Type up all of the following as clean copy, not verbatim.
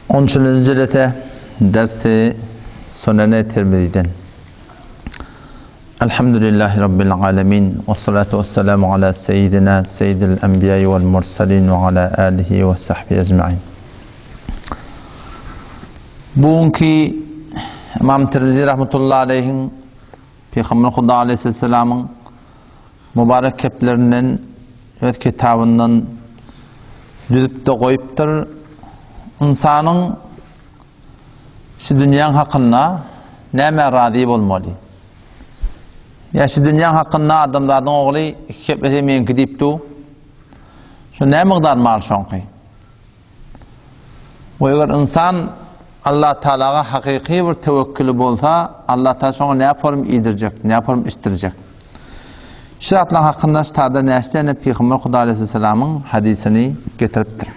13-nji jelese dersi Sunene Tirmiziden. Elhamdülillahi Rabbil alemin. Ve salatu ve selamu ala seyyidina seyyidil enbiya vel mursalin ve ala alihi ve sahbihi ecmain. Bugünkü İmam Tirmizi rahmetullahi aleyhin Peygamber Huda aleyhisselamın mübarek keplerinden öz kitabyndan düzüp-de goýupdyr. Ynsanyň şu dünýäň hakynda nämä razy bolmaly? Ýa şu dünýäň hakynda adamzadyň ogly iki keplese meňki diýip dur. Şu näme mukdar mal şoňky? We eger ynsan Allah Tagalaga hakyky bir tewekküli bolsa, Allah Tagala şoňa näporym iýdirjek, näporym içdirjek. Şu zatlaryň hakynda şu taýda näçe däne Pygamber Hudaý aleyhisselamyň hadysyny getiripdir.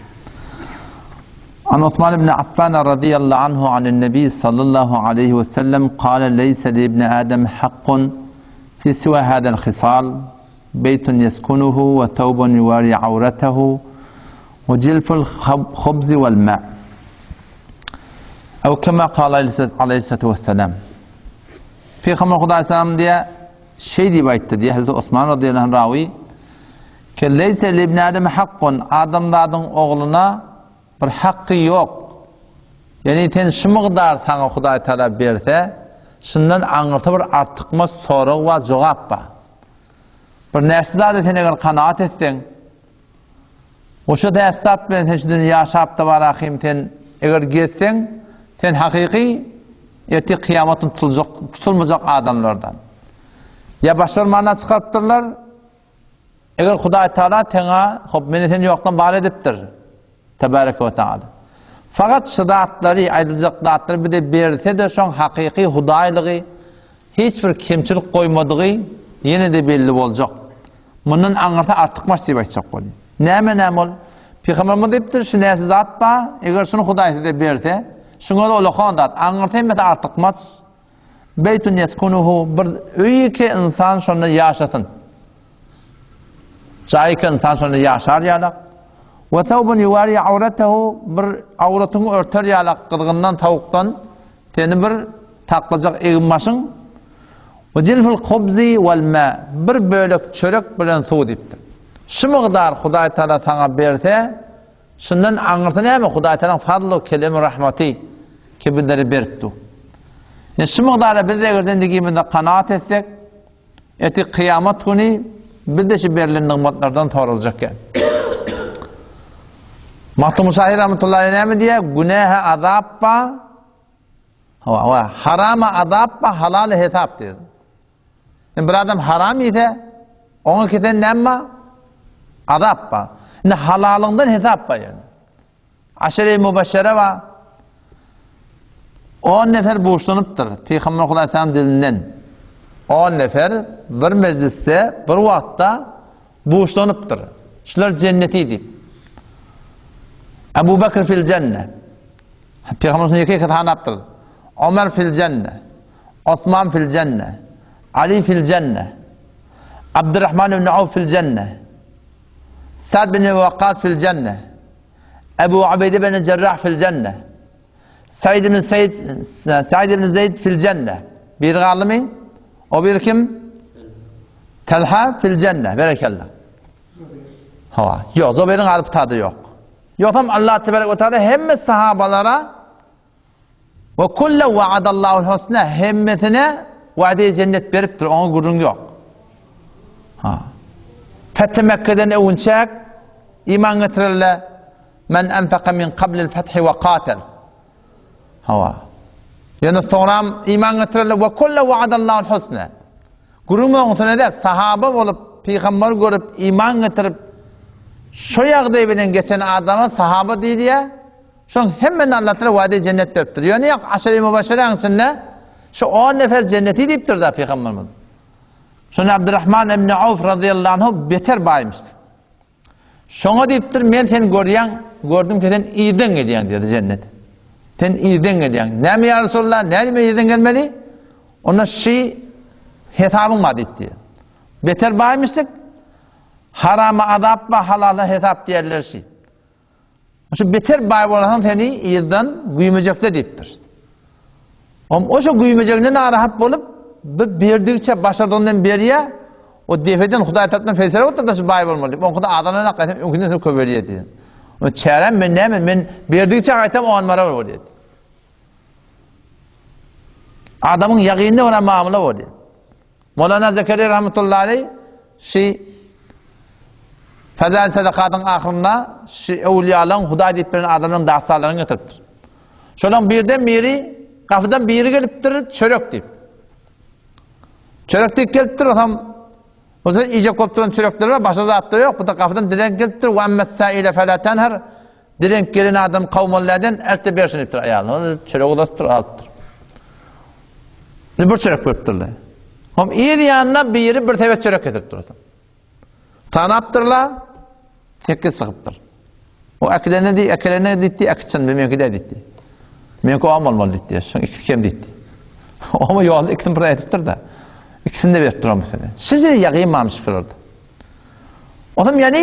An Osman ibn Affan radıyallahu anhu anin Nebi sallallahu aleyhi ve sellem kâle leyse li ibn Adem hakkun fi siva hadal hisal Beýtun ýeskunuhu we thawbun ýuwari awratehu we jilful hubzi wal ma. Ew kema kala aleyhissalatu vesselam. Pygamber Hudaý salam diýe şeý diýip aýtdy diýe Hazreti Osman radıyallahu anh rawi ke leýse li ibn Adem hakkun adamzadyň ogluna bir hakky ýok. Ýagny sen şu mygdar saňa Hudaý Taala berse, şundan aňyrsy bir artykmaç sorag bar, jogap bar. Bir näçe zada sen eger kanaat etseň, oşa näçe zat bilen sen şu dünýä ýaşap-da bar ahym sen eger gezseň, sen hakyky ertir kyýamatyn tutuljak, tutulmajak adamlardan. Ýa başga bir mana çykarypdyrlar, eger Hudaý Taala teňa, hop meni sen ýokdan bar edipdir. Tebareke we Taala. Fakat şu zatlary, aýdyljak zatlary bize berse-de şoň hakyky Hudaýlygy, hiç bir kemçilik goýmadygy ýene-de belli boljak. Mundan aňyrsy artykmaç diýip aýtjak bolýar. Näme näme ol? Pygamberimiz diýipdir, şu näçe zat bar, eger şuny Hudaý size berse, şuňa da olakan zat, aňyrsy hemmesi artykmaç. Beýtun ýeskunuhu bir öý ki ynsan şonda ýaşasyn. Jaý ki ynsan şonda ýaşar ýalak. We thawbun yuwari awratehu bir awratyňy örter ýalak gyzgyndan sowukdan seni bir saklajak egin-başyň. We jilful hubzi wal ma bir bölek çörek bilen suw diýipdir. Şu mygdar Hudaý Taala saňa berse, Şundan aňyrsy näme? Hudaý Tagalaň fazly, keremi, rahmaty ki bizlere beripdi. Indi şu mugdara biz eger zendigimizde kanaat etsek, ertir kyýamat güni biz-de şu berlen nygmatlardan soraljak eken. Magtymguly şahyr rahmetullahi aleyh näme diýýär? Günähe azap ba, hawa, harama azap ba, halala hesap diýýär. Indi bir adam haram iýse, oňa kesen näme bar? Azap bar. Indi halalyňdan hesap bar ýöne. Aşere-i mübeşşere bar. 10 nefer buşlanypdyr Pygamber Hudaý salam dilinden. 10 nefer bir mejlisde, bir wagtda buşlanypdyr. Şular jenneti diýip. Abu Bakr fil jenne. Pygamber ýeke-ýeke sanapdyr. Omar fil jenne. Osman fil jenne, Ali fil jenne, Abdurrahman ibn Awf fil jenne, Sa'd bin Ebi Wakkas fil jenne, Ebu Ubeýde bin Jerrah fil jenne, Said ibn Seýd, Said ibn Zeýd fil jenne. Bir galdymy? O bir kim? Talha fil jenne. Berekella. Hawa. Ýok, Zubeýriň ady kitabda ýok. Ýogsam Allah tebarek we taala hemme sahabalara We kulle wa'adallahu husna hemmesine wa'de jennet beripdir, oňa gürrüň ýok. Ha. Fethi Mekke'den öwünçäk iman getirenler men enfaka min qablil fethi we qatal. Hawa. Ýöne soňram iman getirenler we kulle wa'adallahu husna. Gürrüň oňsuna däl, sahaba bolup, pygamber görüp, iman getirip, şo ýagdaý bilen geçen adama sahaba diýilýär. Şoň hemmesine Allah Teala wade jennet beripdir. Ýöne ýok aşere mübeşşeräň içinde şu 10 nefer jenneti diýipdir da pygamberimiz. Şonda Abdurrahman ibn Awf radıyallahu anhu beter baýmyş. Şoňa diýipdir, men seni görýän, gördüm ki sen irden gelýän diýdi jennet. Sen irden gelýän. Näme ýa Resulullah, näme men irden gelmeli? Onda şi hesabyň bar diýdi. Beter baýmyşdyk. Harama azap bar, halala hesap diýerler şi. Şu beter baý bolasaň seni yzdan güýmejekler diýipdir. Om oşo güýmejegine narahat bolup, bir berdigiçe başardygyndan berýä, o depeden Hudaý tarapdan feýsele bolupdyr da şu baý bolmaly diýip. Oňky-da azalan ak gaýtam öňkünden hem köpelýär diýen. O çärem men näme, men berdigiçe gaýtam on barabar bolýar. Adamyň ýagynyna görä mamla bolýar. Molana Zekeriýa rahmetullahi aleý şi Fezail sadakatyň ahyrynda şi öwliýalaryň Hudaý diýip bilen adamlaryň dastanlaryny getiripdir. Şolaryň birden biri gapydan biri gelipdir, çörek diýip. Çörek diýip gelipdir, osam Bolsa iýjek bolup duran çörekleri bar, başga zat-da ýok. Bu da gapydan dilenip gelipdir. Wa ammas-saile fela tenhar. Dilenip gelen adam kowmaly däl, erte bersin diýipdir aýalyna. O çörek uzatypdyr, alypdyr. Indi bir çörek beripdirler. Hom yz ýanyna biri bir sebet çörek getiripdir. Tanapdyrlar, Tekiz çykypdyr. O äkidene diý, äkilene diýdi, äkitsin, bu meňki däl diýdi. Meňki oam bolmaly diýdi. Şoň ikisi kem diýdi. Oňa ýolda ikisini bir aýdypdyr-da. Ikisini de berip duran mesele. Sizi ýagyn mamyş şularda. Otam ýani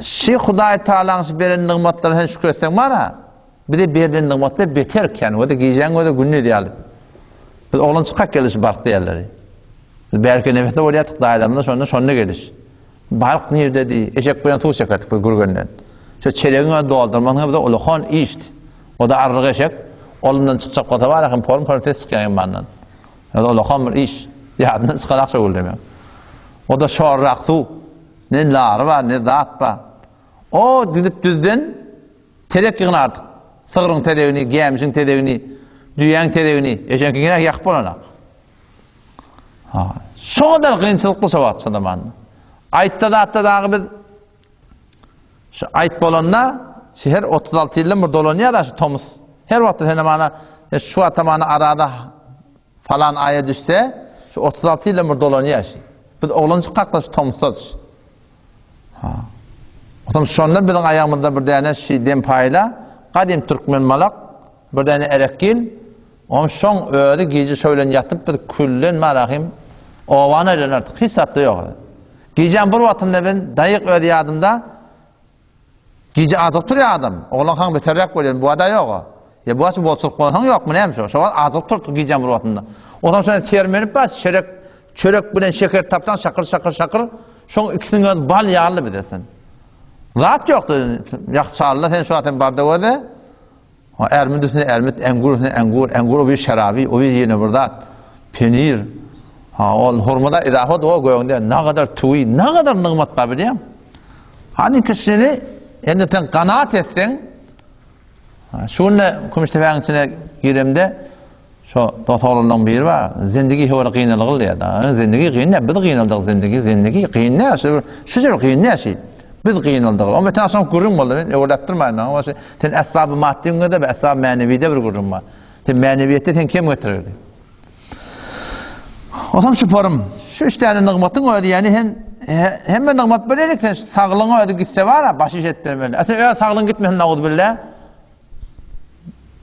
şi Hudaý Taalaň şu beren nygmatlaryna sen şükür etseň bar-a, bize berlen nygmatlar beter kän, o-da gijäň gözi gündiz ýaly. Biz oglan çykak geliş bark diýerleri. Biz bärke nefesde bolýardyk daýylarymyzda şonda şonda geliş. Balyk nirdedi? Eşek bilen suw çekerdik biz Gürgenden. Şo çelegiň özi doldurmasyň bize ulakan işdi. O-da arryk eşek, olundan çykjak bolsa bar hem porum-porum ses çykýar immandan. O-da ulakan bir iş. Ýadymdan çykanak şo günler meň. O-da şorrak suw. Ne lary bar, ne zat bar. O gidip düzden tezek ýygnardyk. Sygryň tezegini, gämişiň tezegini, düýäň tezegini. Eşegiňkiňä ýakyp bolanak. Ha, şo gadar kynçylykly şo wagt şo zamanda. Aýtda zatda dagy biz şu aýt bolanda şu her 36 ýyldan bir dolanýar da şu tomus. Her wagtda sen mana e, şu wagtda mana arada falan aýa düşse şu 36 ýyldan bir dolanýar şu. Biz oglanjyk kakda şu tomusda düş. Ha. Otam şonda biziň aýagymyzda bir däne şi dem paýla gadym türkmen malak Bir däne erekgil, on şoň özi gije şo bilen ýatyp biz küllen marahym obany aýlanardyk, hiç zatda ýok. Gijäň bir wagtynda men daýyk öz ýadymda gije ajygyp turýar adam, oglankaň beterräk bolýar, bu wada ýok. Ýa bu wagtça bolçulyk bolansoň ýokmy näme şo? Şo wagt ajygyp turdyk gijäň bir wagtynda. Onsoň şonda termenip bar, çörek, çörek bilen şeker tapsaň şakyr şakyr şakyr, şoň ikisiniň özi bal ýaly bize sen. Zat ýokdy. Ýakçalyda sen şu wagt hem barda göze. Ermit üstüne ermit, engur üstüne engur, engur o bir şerabi, o bir ýene bir zat, penir. Ha, ol hurmada izafa o gögünde nagadar tüwi, nagadar nygmat bar bilýäň. Hani kişini endi sen kanaat etseň, şu günde Kümüştepäniň içine giremde Şo dost oglanlaryň biri bar, zindigi höwür gynalgyl diýýär da. Zindigi gyn däl, biz gynaldyk zindigi, zindigi gyn däl, şu şu ýer gyn däl şi. Biz gynaldyk. O öten agşam gürrüň boldy, men öwürläp durmaýyn. Oňa şu sen esbaby maddy güňde we esbaby mänewide bir gürrüň bar. Sen mänewiýetde sen kem getirirdi. Otam şu forum, şu üç tane nygmatyň özi, ýani sen hemme nygmat bir elik, sen saglygyň özi gitse bar, baş iş etmeli. Sen öz saglygyň gitmesin, nauzubilla.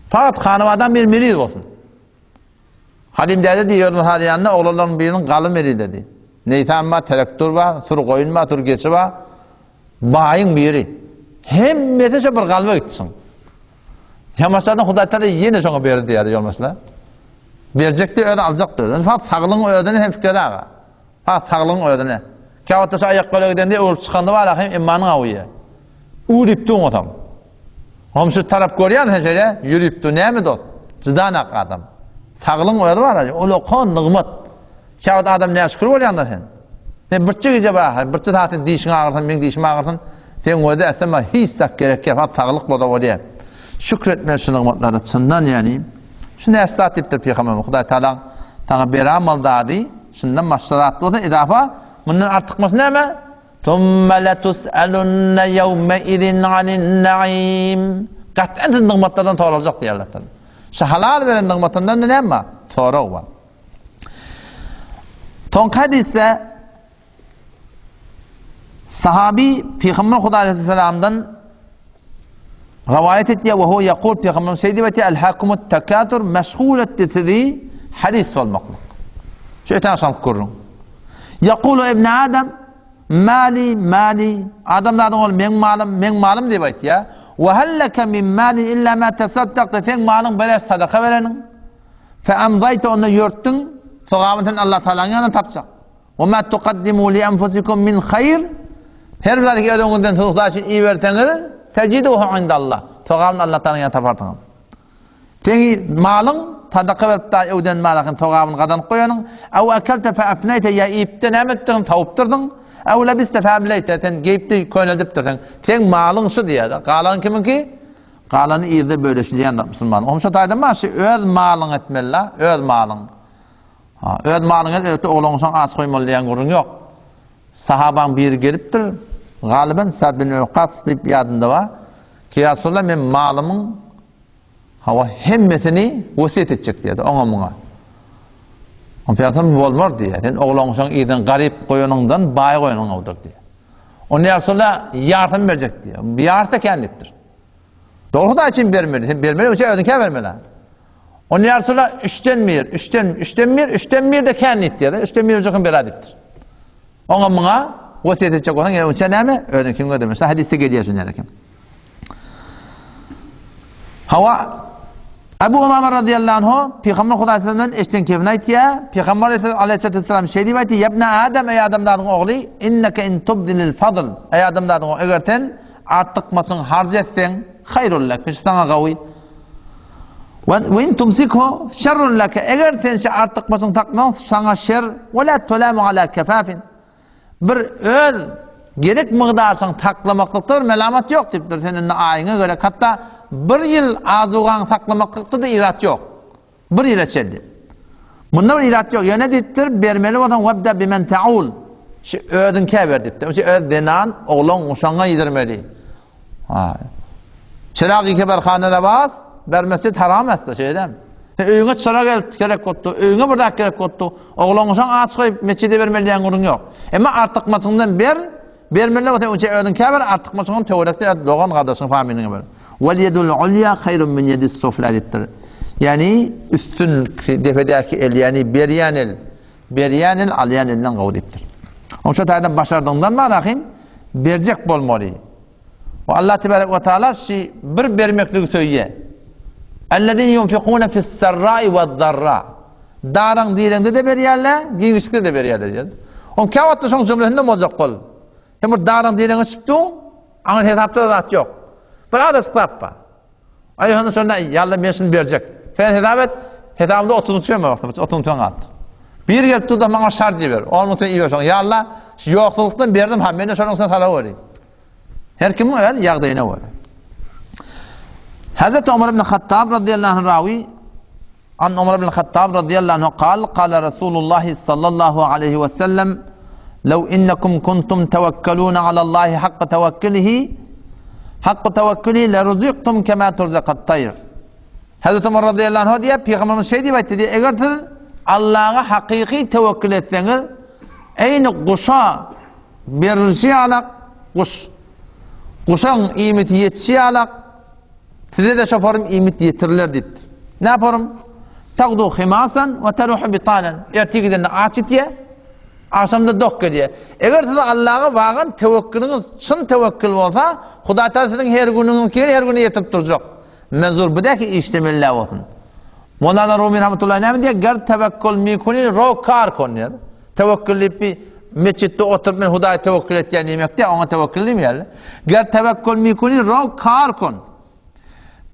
Fakat hanawadan bir meriz bolsun. Halim däde diýip ýörün ýanynda oglanlaryň biriniň galy merizledi. Neýsan bar, traktor bar, sür goýun bar, sür geçi bar. Baýyň biri. Hemmesi şo bir galba gitsin. Ýamaşlardan Hudaý Taala ýene şoňa berdi diýýär ýolbaşçylar. Berjekdi, özi aljakdy. Fakat saglygyň özüne hem fikir aga. Ha, saglygyň özüne. Käwagtda şu aýak böle gidende öwrüp çykanda bar ahim immanyň awyýa. Urypdy oňasam. Homşy tarap görýän sen şeýle ýürüpdi näme dost? Jydanak adam. Saglygyň özi bar, ulakan nygmat. Käwagt adam näşükür bolýanda sen. Sen birçe gije bar, birçe saat sen dişiň agyrsyn, meň dişim agyrsyn. Sen gözde äsema hiç zat gerek ýok, hat saglyk bolsa bolýar. Şükür etmeli şu nygmatlara çyndan ýani. Şu näçe zat diýipdir Pygamberimiz Hudaý Taala saňa beren mal zady, şundan başga zat bolsa idafa, mundan artykmasy näme? Thumma letus'alunna yawma izin anin naim. Gat'an siz nygmatlardan soraljak diýýär Allah Taala. Şu halal beren nygmatyndan näme bar? Sorag bar. Soňky hadysda Sahabi Pygamber Hudaý aleyhisselamdan rawaýat etýär we huwa ýakul Pygamber şeý diýip aýtýar El-hakumut takatur meşgul etdi sizi haris bolmaklyk. Şu öten agşamky gürrüň. Ýakulu ibn Adam mali mali adamzadyň ol meň malym meň malym diýip aýtýar. Ve hel leke min malin illa ma tasaddaqta seň malyň beres sadaka bereniň. Fe amdayta onda ýörtdüň, sogabyny sen Allah Taalanyň ýanynda tapjak. Ve ma tuqaddimu li enfusikum min haýr Her bir zady öz öňüňizden siz Hudaý üçin iberseňiz, tejiduhu indallah. Sogabyny Allah Taalanyň ýanynda taparsyňyz. Seň malyň sadaka berip da öwden malakyň sogabyny gazanyp goýanyň, aw akelte fe afnayte ýa iýipde näme etdiň, tawupdyrdyň, aw labiste fe ableyte sen geýipde köneldipdirsiň. Seň malyň şu diýýär. Galany kimiňki? Galany yzda bölüşilýändir musulman. Onuň şu taýdan bar, şu öz malyň etmeli, öz malyň. Ha, öz malyň et, elbetde ogluň soň aç goýmaly diýen gürrüň ýok. Sahabaň biri gelipdir, galyban Sad bin Wekkas diýip ýadymda bar. Ki ýa Resulallah men malymyň hawa hemmesini wesýet etjek diýdi oňa muňa. Oň Pygamberimiz bolmar diýýär. Sen oglanşaň yzyny garyp goýanyňdan baý goýanyň gowudyr diýýär. Onda ýa Resulallah ýarsyny berjek diýýär. Ýarysy kän diýipdir. Dogry Hudaý üçin bermeli. Sen bermeli üçin özüňkä bermeli. Onda ýa Resulallah üçden bir, üçden, üçden bir, üçden bir de kän diýipdir. Üçden bir üçin berä diýipdir. Oňa muňa wesýet etjek bolsaň, ýene üçe näme? Özüňkiňi ödeme. Şu hadysda gelýär şu nälekim. Hawa Abu Umama radıyallahu anhu Peygamber Hudaý sözünden eşden kebini aýtýar. Peygamber aleyhissalatu vesselam şeý diýip aýtdy: "Ýabna Adam, ey adamzadyň ogly, inneke in tubdilil fadl." Ey adamzadyň ogly, eger sen artykmaçyň harç etseň, haýrul lek, şu saňa gawy. We in tumsikhu şerrun lek. Eger sen şu artykmaçyň saklasaň, saňa şer. We la tulamu ala kefafin. Bir öz gerek mygdarşyň saklamaklykda bir melamat ýok diýipdir. Sen indi aýyňa gerek, hatda bir ýyl azugaňy saklamaklykda-da irat ýok. Bir ýyla çenli. Munda bir irat ýok. Ýöne diýipdir, bermeli bolsaň webda bimen taul. Şu özüňkä ber diýipdir. Şu öz zenan, oglan, uşaňa ýedirmeli. Ha. Çyrag ike ber hana bas, ber mesjid haram esdi, şeýdem. Sen öýüňe çyra gelip gerek boldy, öýüňe bir zat gerek boldy. Oglan uşaň aç goýup mesjide bermeli diýen gürrüň ýok. Emma artykmaçyňdan ber, bermeli bolsa üçe özüňkä ber, artykmaçyňdan töwerekde öz dogan gardaşyň familiňe ber. Wal yedul ulya haýrun min yedis sufla diýipdir. Ýani üstün depedäki el, ýani berýän el, berýän el alýan elden gowy diýipdir. Oň şu taýdan başardygyňdan bar ahim berjek bolmaly. We Allah tebarek we taala şu bir bermekligi söýýär. Ellezine yunfikune fis-sarra'i wed-darra. Daraň direňde-de berýärler, giňişlikde-de berýärler diýýär. Oň käwagtda şoň jümlesinde boljak bol. Sen bir daraň direňe çykyp duň, aňa hesapda zat ýok. Bir azajyk zat bar. Aý onda şonda ýalla men şuny berjek. Sen hesap et, hesabymda 30 müň tümen bar, 30 müň tümen galdy. Bir gelip durda maňa şarj ber, 10 müň tümen iber şoň. Ýalla şu ýoksullykdan berdim ha, men şonuň üçin sala bereyim. Her kimiň öz ýagdaýyna görä. Hazreti Omar ibn Hattab radıyallahu anh rawi An Omar ibn Hattab radıyallahu anh kal, kala Resulullah sallallahu aleyhi ve sellem Lew innekum kuntum tevekkelune alallahi hakka tevekkulihi hakka tevekkulihi le ruziktum kema turzakat tayr. Hazreti Omar radıyallahu anh diýip, Peygamberimiz şeý diýip aýtdy diýip, eger siz Allaha hakyky tewekkül etseňiz, eýni guşa berilişi ýalak guş, guşaň iýmiti ýetişi ýalak Size-de şoparym iýmit ýetiriler diýipdir. Näparym? Tagdu himasan we teruhu bitanan. Ertir gidende aç ýitýär, agşamda dok gelýär. Eger siz Allaha bagan tewekküliňiz çyn tewekkül bolsa, Hudaý Taala siziň her günüňizi her güni ýetirip durjak. Menzur bu däki işlemeli bolsun. Mowlana Rumi rahmetullahi näme diýýär? Ger tewekkül mikuni ro kar kon diýýär. Tewekkül diýip bir metjitde oturyp men Hudaýa tewekkül etýän diýmek diýär, oňa tewekkül diýmeýärler. Ger tewekkül mikuni ro kar kon.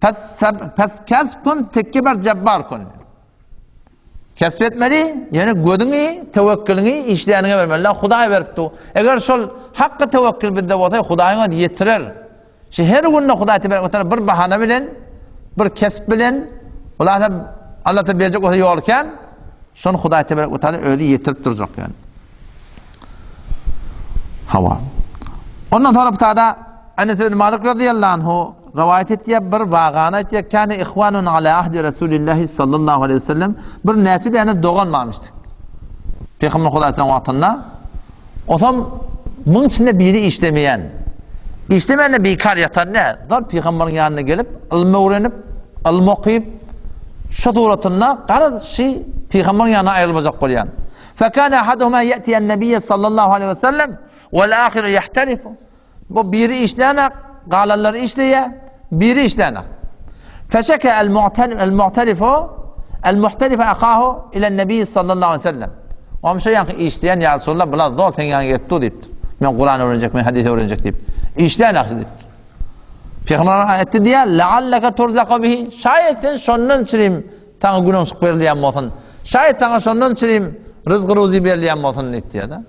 Pes pes kesb kun tekke ber jabbar kun. Kesp etmeli, ýöne gözüňi, tewekküliňi işleýäniňe bermeli. La Hudaý beripdi. Eger şol hakky tewekkül bizde bolsa, Hudaýyň özi ýetirer. Şu her günde Hudaý tebarek we taala bir bahana bilen, bir kesp bilen, Hudaý Allah ta berjek bolsa ýol kän, şony Hudaý tebarek we taala özi ýetirip durjak ýani. Hawa. Ondan sonra bu tada Enes ibn Malik radıyallahu anhu rivayet etýär bir wagany aýtýar. Kâne ihwanun ala ahdi Resulillahi sallallahu aleyhi ve sellem bir näçe däne dogan barmyşdyk. Peygamber Hudaý wagtynda Osam muň içinde biri işlemeýän. Işlemände bikar ýatan ne? Zar pygamberiň ýanyna gelip, ylym öwrenip, ylym okyp, şu suratynda garaz şi pygamberiň ýanyna aýrylmajak bolýan. Fekana ahaduhuma ýati an-nabiyya sallallahu aleyhi ve sellem wal ahiru yahtalifu. Bu biri işlän galanlary işleýär. Biri işlänak. Feşeke el-mu'telifu el-muhtelifu ahahu ila nebi sallallahu aleyhi ve sellem. Omşa ýaňky işleýän ýa Resulallah bular zol seň ýanyňa gelip dur diýipdir. Men Kuran öwrenjek, men hadys öwrenjek diýip. Işleýän ýagşy diýipdir. Pygamber aýtdy diýýär, "La'allaka turzaka bihi." Şaýat sen şondan çirim saňa günäşik berilýän bolsun. Şaýat saňa şondan çirim rızgy ruzy berilýän bolsun diýdi-de.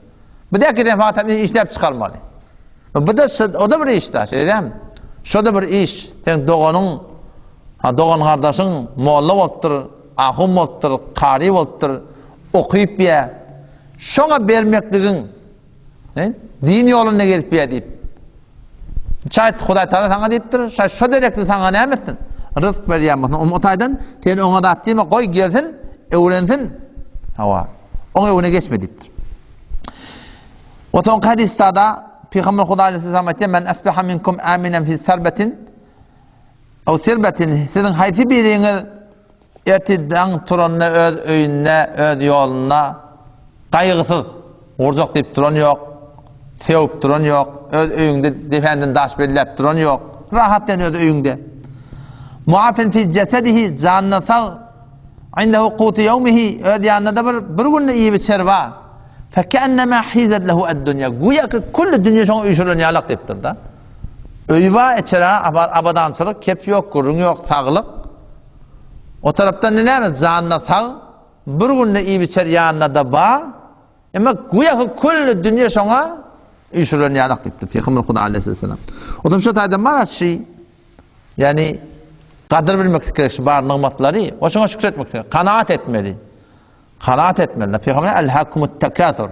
Bu däki sen fakat işläp çykarmaly. Bu da o da bir iş da, şeýdem. Şo da bir iş. Sen doganyň, ha dogan gardaşyň molla bolupdyr, ahun bolupdyr, kary bolupdyr, okyp ýa. Şoňa bermekligiň ne? Din ýolunda gelip ýa diýip. Şaýt Hudaý Taala saňa diýipdir, şaýt şo derekli saňa näme etsin? Ryzk berýän bolsun. O taýdan sen oňa zat diýme, goý gelsin, öwrensin. Hawa. Oň öwüne geçme diýipdir. We soňky hadysda-da Pygamber Hudaý aleyhisselam aýtýar, Men asbaha minkum aminan fi sarbatin aw sirbatin siziň haýsy biriňiz ertir daň turanda öz öýünde, öz ýolunda gaýgysyz gurjak diýip duran ýok, sewip duran ýok, öz öýüňde depänden daş belläp duran ýok, rahat sen öz öýüňde. Muafin fi jesedihi janyna sag Indehu kutu ýewmihi, öz ýanynda-da bir, bir günde iýip-içer bar. Fekeennema hizet lehu ed-dünýä, güýä ki külli dünýe şoňa üýşürilen ýalak diýipdir-de. Öýi bar, içere abadançylyk, kep ýok, gürrüň ýok, saglyk. O tarapdan näme, janyna sag, bir günde iýip-içer ýanynda-da bar. Emma güýä ki külli dünýe şoňa üýşürilen ýalak diýipdir Pygamber Huda aleyhisselam. O zaman şu taýdan bar şi Ýagny gadyr bilmeklik gerek şu bar nygmatlary, we şoňa şükür etmek gerek. Kanaat etmeli. Kanaat etmeli. Pygamber el-hakumut takasur.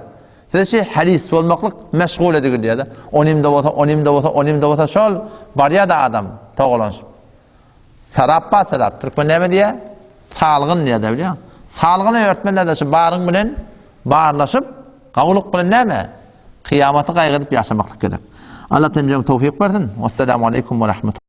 Size şu halis bolmaklyk meşgul edigil diýýär. Onim-de bolsa, onim-de bolsa, onim-de bolsa şol barýar-da adam togalanyşyp. Sarap bar sarap. Türkmen näme diýýär? Salgyn diýýär-de bilýäň. Salgyna ýörtmeli-de şu baryň bilen barlaşyp, gawulyk bilen näme? Kyýamaty gaýgy edip ýaşamaklyk gerek. Allah temjem towfik bersin. Wassalamu aleýkum we rahmetullah.